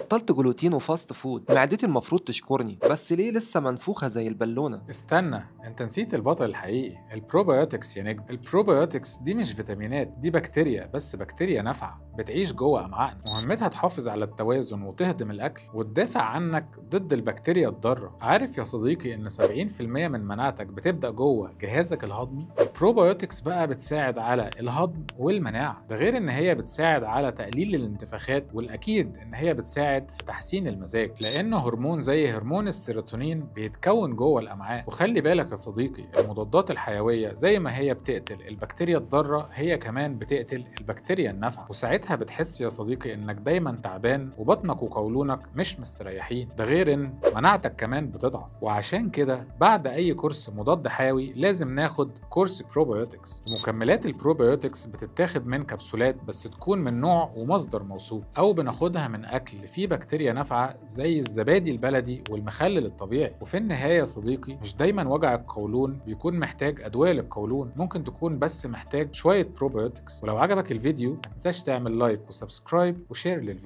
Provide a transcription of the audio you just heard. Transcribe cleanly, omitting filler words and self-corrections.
بطلت جلوتين و fast food، معدتي المفروض تشكرني، بس ليه لسه منفوخه زي البالونه؟ استنى، انت نسيت البطل الحقيقي، ال probiotics يا نجم. ال probiotics دي مش فيتامينات، دي بكتيريا، بس بكتيريا نافعة بتعيش جوه امعائنا. مهمتها تحافظ على التوازن وتهضم الاكل وتدافع عنك ضد البكتيريا الضاره. عارف يا صديقي ان 70% من مناعتك بتبدا جوه جهازك الهضمي؟ ال probiotics بقى بتساعد على الهضم والمناعه، ده غير ان هي بتساعد على تقليل الانتفاخات، والاكيد ان هي بتساعد في تحسين المزاج، لان هرمون زي هرمون السيروتونين بيتكون جوه الامعاء. وخلي بالك يا صديقي، المضادات الحيويه زي ما هي بتقتل البكتيريا الضاره، هي كمان بتقتل البكتيريا النافعه، وساعتها بتحس يا صديقي انك دايما تعبان وبطنك وقولونك مش مستريحين، ده غير ان مناعتك كمان بتضعف. وعشان كده بعد اي كورس مضاد حيوي لازم ناخد كورس probiotics. ومكملات ال probiotics بتتاخد من كبسولات، بس تكون من نوع ومصدر موثوق، او بناخدها من اكل فيه بكتيريا نافعه زي الزبادي البلدي والمخلل الطبيعي. وفي النهايه يا صديقي، مش دايما وجع القولون بيكون محتاج ادويه للقولون، ممكن تكون بس محتاج شويه probiotics. ولو عجبك الفيديو ما تنساش تعمل like و subscribe و share للفيديو.